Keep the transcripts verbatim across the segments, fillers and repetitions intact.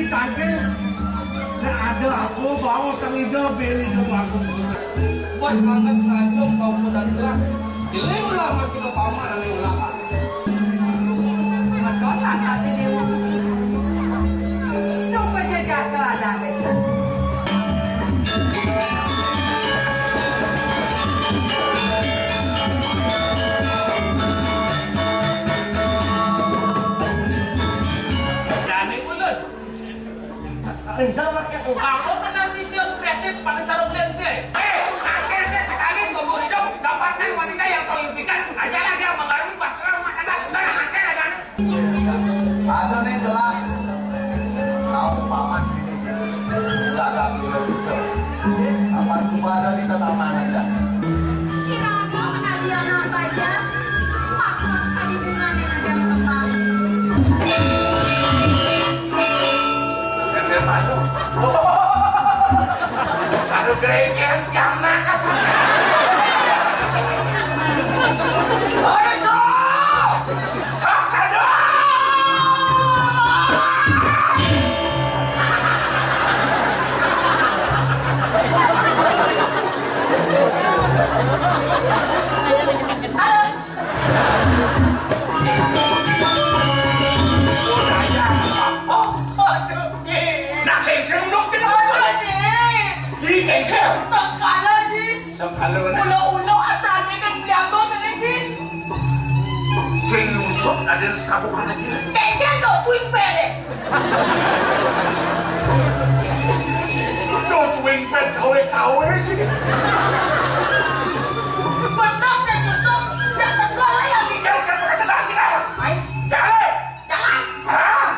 Tangkil, nek ada aku bawa sang ida beli ke aku. Wah, sangat ngajum kau muda itulah. Jeling lah masih ke paman ane ulah. Ngeton lantas si Dewa. Supaya jaga ada aja. Dane ulun. Enggak pakai utang. Kau kenal si Sius Kreatif pakai sarung lense. Eh, akhirnya sekali seumur hidup dapatkan wanita yang kau impikan. Ajalah dia mengarungi bahtera rumah tangga sembarang akhir aja. Ada nih jelas. Tahu paman ini gitu. Enggak ada gitu. Apa supada di tataman aja. Iraga menadiana baja, pakos kadibungan yang ada kembang. Ember malu. Saru gereken yang nak asal. Ayo, Cok! Sok sadar! Halo. Nak kengkeng dong, kena apa? Jadi kengkeng. Sengkala, Ji. Sengkala mana? Ulo-ulo asal ni kan jago tadi, Ji. Sing nyusup ada sabuk lagi. Kengkeng dong, cuing pede. Tuh, cuing ped kawe-kawe, Ji. Benar, sing nyusup. Jangan tegal lah yang bikin. Jangan tegal, Ji. Ayo. Jalan. Jalan. Hah?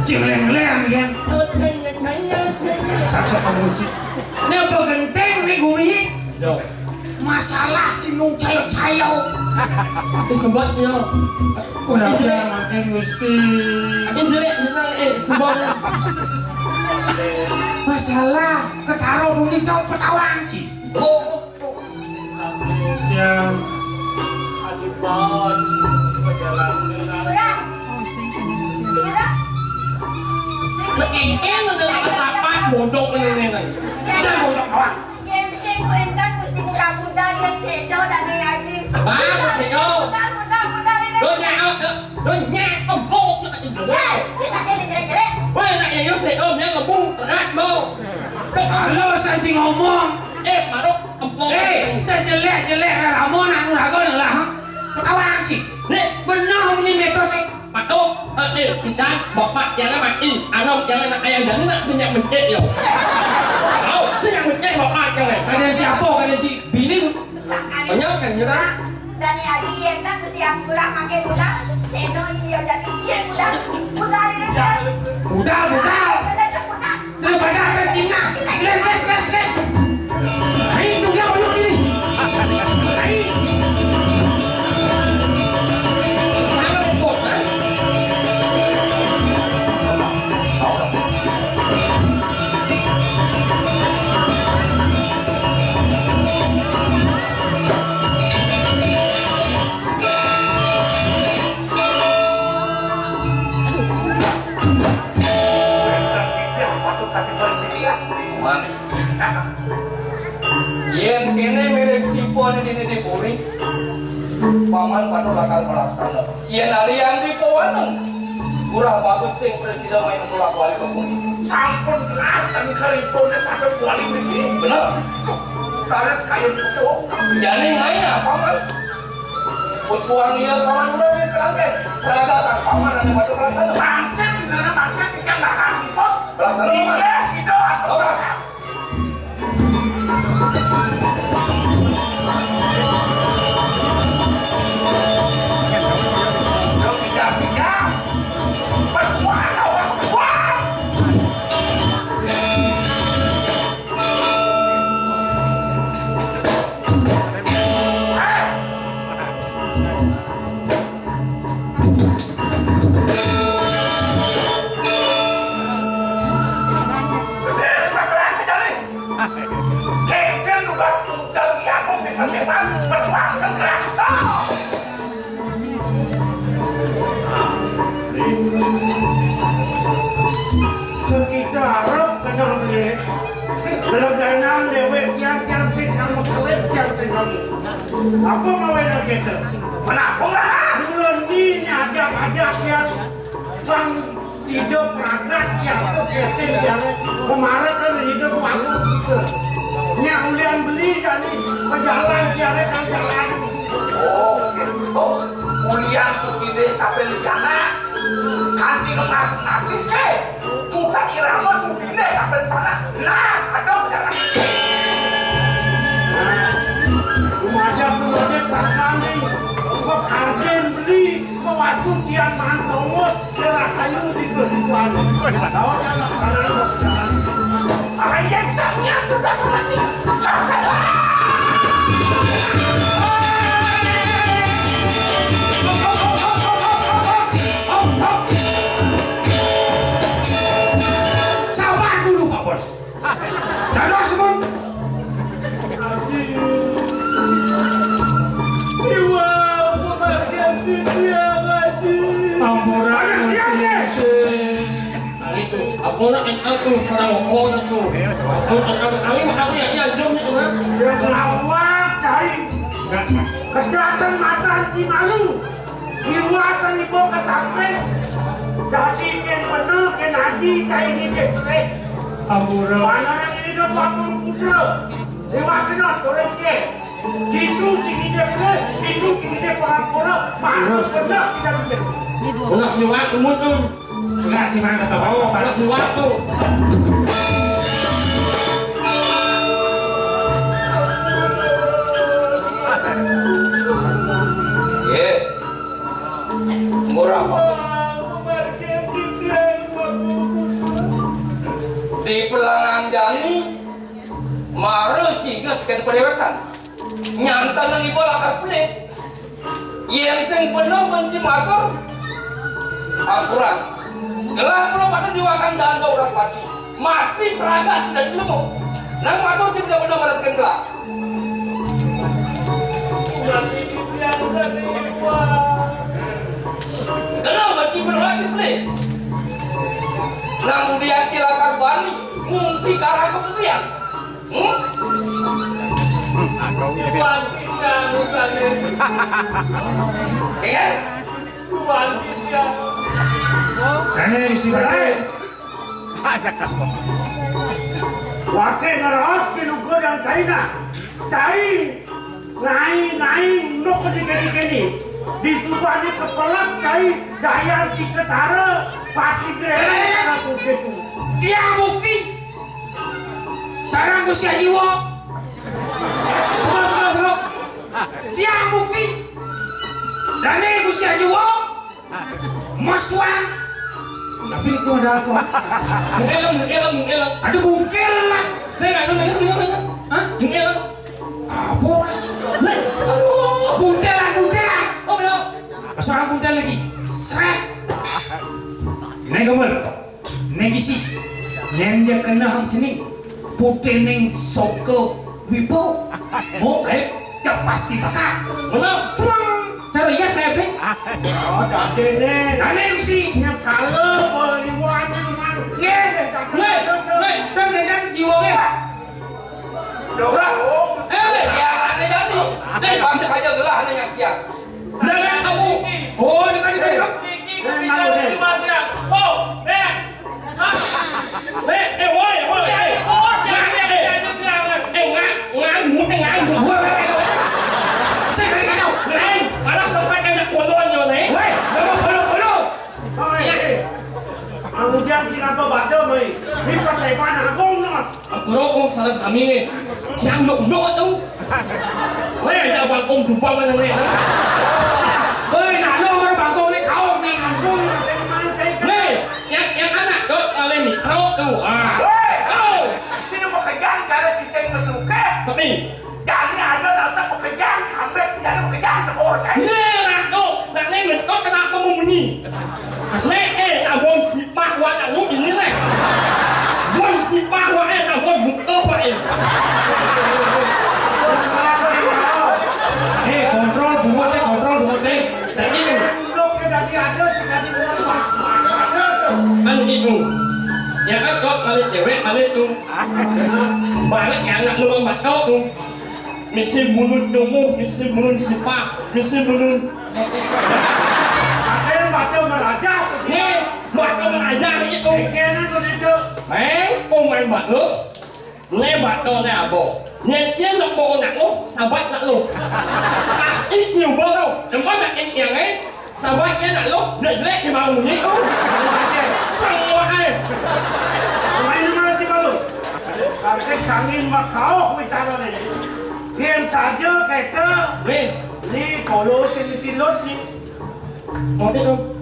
Cileng-leng, kan? Satu-satu musik. Ini apa genteng nih, Gumi? Jauh. Masalah cinung cayo-cayo. Itu sebabnya. Udah, udah, makin Gusti. Makin jelek, jelek, eh, sebabnya. Masalah ketaro duni cau petawang, Ci. Oh, oh, oh. Ya. Aduh, Bon. Perjalanan. Udah. Udah. Nek, eh, eh, nggak ada apa-apa, bodoh ini, nih. Jangan bodoh, kawan. Yen sing kuentan mesti muda-muda, yen sedo dan ning aji. Ah, mesti sedo. Muda, muda, muda, ning aji. Lo nyaut, lo, lo nyaut, lo nyaut, lo nyaut. Eh, kita kene jelek-jelek. Weh, nak yang yo sedo, dia ngebu, berat, mau. Kalau saya sing ngomong, eh, maruk, empuk. Eh, sejelek-jelek, Ramon, anu, ragon, lah. Ketawa, sih. Nih. Benar, ini metode. Patuk, eh, eh, pindah, bapak jangan mati, anom jangan nak ayam jangan nak senyap mencet yo. Tahu, senyap mencet bapak jangan. Kada siapa, kada si bini. Banyak kan, ya, kan? Dani adi yentan mesti aku kurang makin muda, seno yo jadi dia muda. Muda ini muda. Muda, muda. Muda, muda. Daripada ada Cina. Les, les, les, les. Hai, sudah belum ini? Hai. Mana? Yen kene mirip sipone dene di puri, paman patut bakal melaksana. Yen ari yang di pawanen, kurang bagus sing presida main bola bali ke puri. Sampun kelas dan keripone patut bali niki. Bener. Baris kayu kutu. Jane main apa, man? Wis wong iya paman udah di kerangkeng. Peragakan paman ada pada perasaan. Bangkit di mana bangkit ikan bakar siput. Perasaan paman. Iya, situ atuh. Oke. Lo tidak, tidak. Persuara, persuara. Tenang, déwék tiang, tiang sing kamu kelip, tiang sing kamu. Apa mawéna kéto? Menapa, Rama? Kula ni ajak-ajak tiang pang tidak pragat tiang sakétin tiang. Pemarakan hidup aku gitu. Nyak ulian beli jani pejalan tiang kan jalan. Oh, gitu. Ulian sutine kapen pianak. Kanti emas nanti ke. Juta irama subiné kapan panak. Nah, ada pejalan. Nah, rumajang-rumajang sakanding, suka kardin beli, suka wastu tiang mantongot, daerah kayu di kebutuhan. Tahu kan laksanaan pejalan. Ayen sampeyan sudah selesai. Saksana. Sabar dulu, Pak Bos. Dados, Mun. Aji. Iwa, pematian titiang, Aji. Ampura, Aji. Aji. Nah, itu. Ampura, kan aku sareng lepon itu. Ampura, kan aku, aku ya, ya, jom itu, kan. Ya, ngawak, cai. Enggak. Kejahatan matan Cimalu. Iwa seribu kesamping. Dadi kén bener kén aji cai ngidih pelih. Ampura. Mana yang hidup waktu putra. Iwa senot oleh cek. Itu cing ngidih pelih, itu cing ngidih perampura. Mana bener tidak bisa. Ulah nyuwat umur tuh. Enggak sih, Mang, kata Bapak. Oh, Pak. Kelas dua tuh. Ye. Murah, Pak. Di pelangan jani, mara cinget kén padéwékan. Nyantenang iba lakar pelit. Yén sing bener benci matur, ampura. Gelah kula patut diwakan danda urang pati. Mati pragat sida jelema. Nang matur sing bener-bener marep kén gelah. Mati titiang sadiwa. Kena mati berwajib nih. Nang diaki lakar bani ngungsi karang kemudian. Hmm? Tuan Ida misalnya. Iya? Tuan Ida. Ane si Barai. Waké ngeraos di lugu dan China. Cai, ngai, ngai, nuk di kene-kene. Disuruh ane kepelak cai, dayang ciketara, pati grene, karena kupitu. Tiang bukti. Sareng Gusti Haji Wok. Suka, suka, suka. Tiang bukti. Dane Gusti Haji Wok. Masuan. Tapi itu ada apa? Mungkin, mungkin, mungkin. Ada bungkel lah. Saya nggak dengar, dengar, dengar. Hah? Mungkin. Apa? Nih, aduh, buntelan, buntelan. Oh, belum. Suara buntel lagi. Sret. Naik gambar. Neng isi, neng ja kena hang cening, putih neng soke wipo. Mo, eh, ja pasti bakal. Bener. Cuang, cara iya, Neng, Neng. Oh, dade, Neng. Dade, isi. Nya kala, beliwan, Neng, Mang. Nge, nge, nge, dan, dan, dan, jiwa, nge. Dora, oh. Eh, ya, Neng, jadi. Neng, bangsa aja gelah, Neng, yang siap. Jangan kamu. Oh, ini kan, ini kan. Niki kepikiran di mati. Oh, Neng. Hah? Neng, eh, woi, woi, eh. Oh, Neng, eh. Eh, ngan, ngan, mut, ngan, mut. Woi, woi, woi. Saya kena kacau. Neng, malah selesai kena kolon yo, Neng. Woi, kamu kolon, kolon. Woi, eh. Kamu jangan kira apa baca, Mai. Ini pas saya pandang, aku nggak. Aku rokok sareng sami né. Yang nduk-nduk tuh. Wéh, ya bangkong dubang mana wéh. Wéh, nak lo mau bangkong né kaum nang angkung masing mancing. Wéh, yang, yang anak dot alé mikro tuh. Ah. Wéh, oh. Sini mau kenyang cara cicing mesuke. Tapi. Jadi ada rasa pekerjaan kambing, tidak ada pekerjaan tekor, kan? Iya, nak tuh. Nak né ngetok kenapa mau bunyi? Asli, eh, nak wong sipah wa nak lu ini leh. Wong sipah wa eh, nak wong butuh wa eh. Eh, kontrol bungut eh, kontrol bungut eh. Jadi, anu itu. Ya kan, kok balik cewek, balik tuh. Banget ya anak lu, Mak. Oh, tuh. Misi bunuh tumuh, misi bunuh sipah, misi bunuh. Ada yang baca meraja. Nih, baca meraja gitu. Kayaknya begitu. Meng, oh, main bagus. Né baca né abo. Nyén nyén nak mau nak lu, sabat nak lu. Pasti nyuba lu. Demen nak yang eh. Sahabatnya nak lu jelek-jelek di mau ni tu. Pang wahai. Main mana cik balu? Harusnya kami makau bicara ni. Rian saja kata. Weh. Ni kalau sing misi lut ni. Mau tu.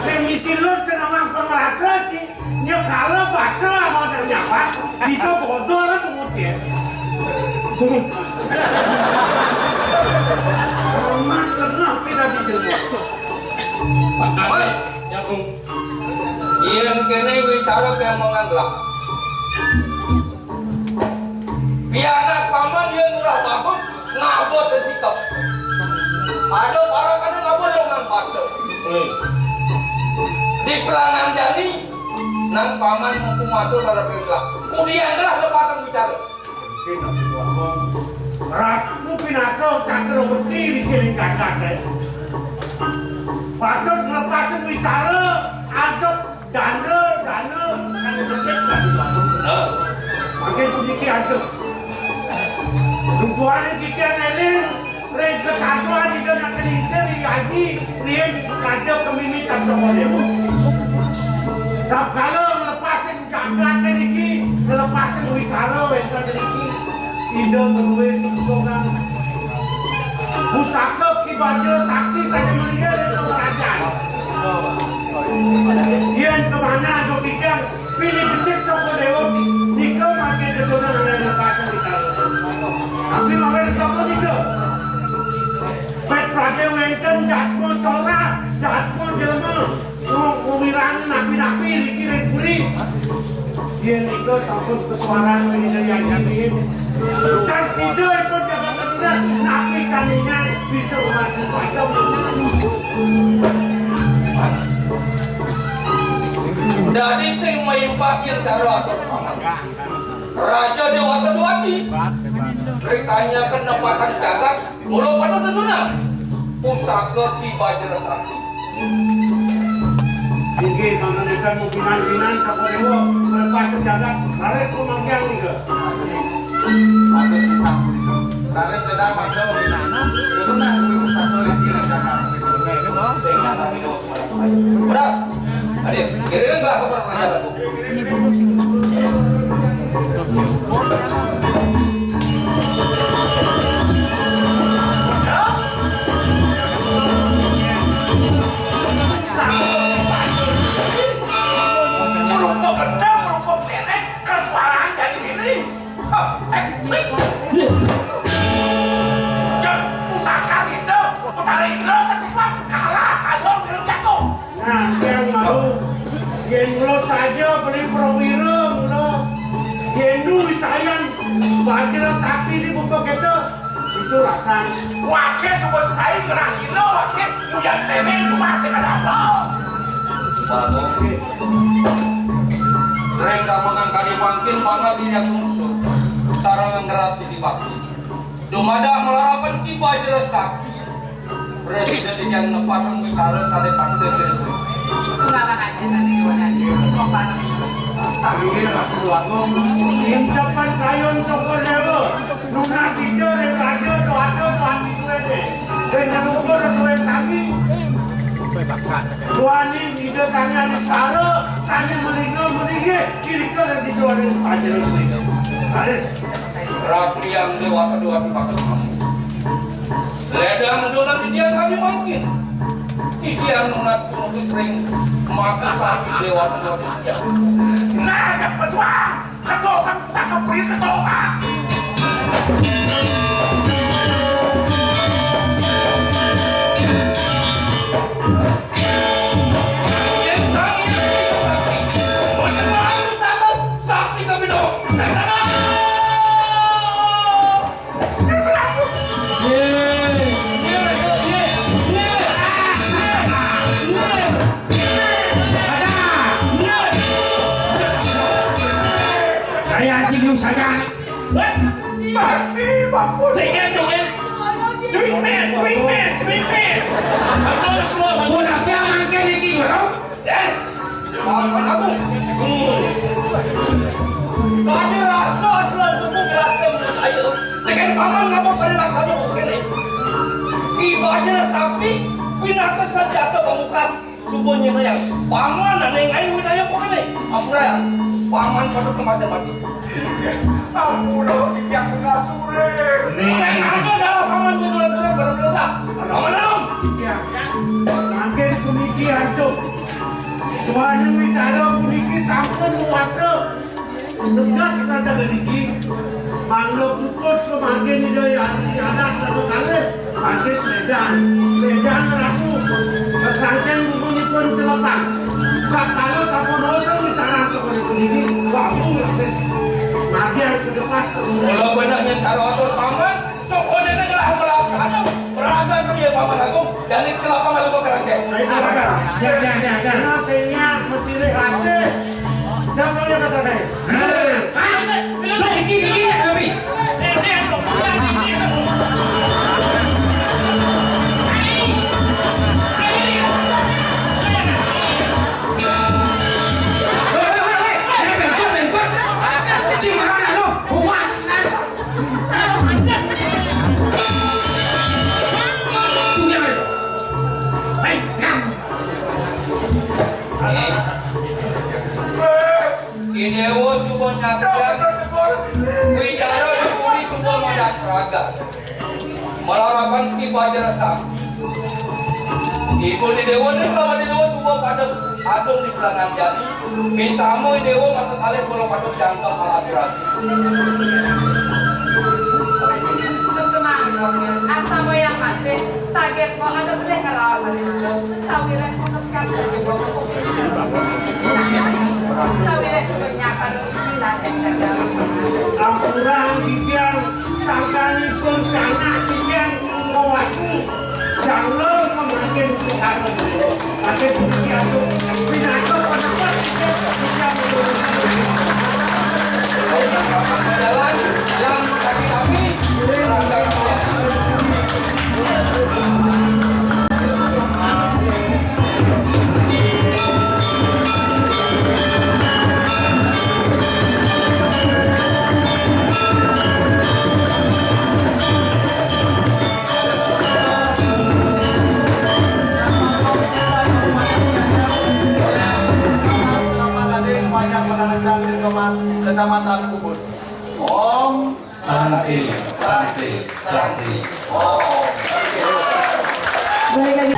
Sing misi lut cenawang pengerasa cik. Nya kala bata amun nyabat, bisa bodol tu mutian. Amat lengah sida di jelema. Pak Ari, nyambung. Yén kéné wicara pian manganglah. Pianak paman yén ulah bagus, ngaba sesikep. Ada parakané ngaba lengang bata. Di pelangan jani, nang paman mumpung matur pada perintah. Kudian lah lepasang bicara. Mungkin aku ngomong, ratu pinaka cakrawati di kiling jagat, eh. Patut ngelepasin bicara, adep Dana, dana, kan becik kan juga. Nah. Makin puniki aja. Duduane kita neling, ring ketaduan ida nak kelincir, ri haji, rin raja kemimitan toko dewa. Dap kala ngelepasin jagat niki, ngelepasin wicara wénten niki. Ida madué sungsungan. Pusaka Ki Bajra Sakti saja malinggih ring pamrajan. Yén kamanah aduh tigang, pilih becik Cokor Déwa nika mangkin keturunan ring lepasan wicara. Tapi mangkin sapa nika? Pét pradé wénten jatma corah, jatma jelema. Wong wirang napi-napi niki ring puri. Yén nika sampun pesuaran ring Ida Hyang Jamiin. Tan sida ipun jagat keturunan napi kaningan bisa rumasin padem. Dadi sing maimpas yén cara atur paman. Raja Déwata Dwati. Ring tanyaken nepasang jagat. Mula pada nedunan pusaka Ki Bajra Sakti. Inggih, mangenikan mubinan-binan Cokor Déwa melepas sejagat, raris pemanggian nika. Patut pisan punika. Raris ledang mangga. Nedunan kuwi pusaka ring kiring jagat. Udah. Adik, kiring lah ke permainan. Merupuk gedang, merupuk kletek, kesuaraan dari diri. Hah, eh, sik. Jeng, pusaka itu, Utara Indra, sekuat, kalah, kasar, belum jatuh. Nah, tiang mau. Yén mula saja beli prawira mula. Yén nu wisayan Bajra Sakti dibuka kita, itu rasan. Wakil suba sai ngerahina wakil uyan tene itu masih ada apa? Bapak. Ring kamangan kali mangkin banget yang ngungsut. Sarang ngerasi di bakti. Dumadak melarapan Ki Bajra Sakti. Presiden yang nepasang wicara sane patut diterima. Inggih, Ratu Agung, incepan kayun Cokor Dewa, nunas ija ring Raja Dwata Dwati duene, ring leluhur duwe sami. Duaning Ida Sang Hyang Istara, sane melingga melinggih, irika sesida ring panjenengan duwe. Raris. Ratu Hyang Dewata Dwati Pakus Mami. Ledang donan titiang kami mangkin. Titiang nunas pinutus ring mata sami Dewata Dwati. Nah, pesuang! Ketokan pusaka puri ketokan! Yen Sang Hyang Widi Sakti, menyembah aku sanggup, sakti kami dong. Saksana! Kaya anjing lu saja. Sing, sing. Duit men, duit men, duit men. Bagus lu, bagus. Mun apa mangke niki, Bro? Eh, Paman Agung. Hmm. Tadi rasa selalu tubuh berasa ayo. Tekan Paman ngapa pada laksana kene? Ibadah sapi pinaka senjata pamungkas. Suba nyinayang, Paman ane ngai winaya pokone. Ampura ya, Paman patut kemase mati. Ampura titiang pungasuhe. Sing ada dalam Paman pungasuhe bener-bener. Ada-ada. Titiang, mangkin puniki antuk. Duaning wicara puniki sampun mawasta. Teges kata niki, mangda puput pamangkin Ida Hyang Adat ratu kalih, mangkin Medan, Medan ratu, kekrangken bubuhipun celepang. Tatkala sampun wénten wicaran tokone puniki, wau lapis margiang kedepas. Mula beneh nyen karo atur Paman, Sokone ngelah melaksana peraga kriya Paman Agung, jani kelapa lalu bekerangkeng. Ayo, Paman. Ya, ya, ya, ya. Nah, sing nyak, mesti asih. Siapa yang kata saya? Nah. Ah, lu bikin, bikin, tapi. Hei, hei, hei, hei. Hei, bentar, bentar. Cing, mana lu? Bunga, cing. Idewa suba nyaksiang wicara di puri suba madan praga. Malarapan ki Bajra Sakti. Ibu di dewa ni lawan di dewa suba pada agung di bulangan jani. Bisama dewa maka kalih kula patut jangkep alami rabi. Suksma, aksama yang masih, saget kok ada boleh ngerawas ada malu. Sawiréh kok kesian saja bawa kopi. Sawiréh sebanyak pada isi lah. Ampura titiang, sangkanipun kanak titiang mawaku. Janggal mangkin Tuhan. Mangkin demikian tuh. Pinaka penebus titiang. Jalan yang kaki-kaki. Kecamatan Ubud. Om Santi, Santi, Santi. Om. Baik,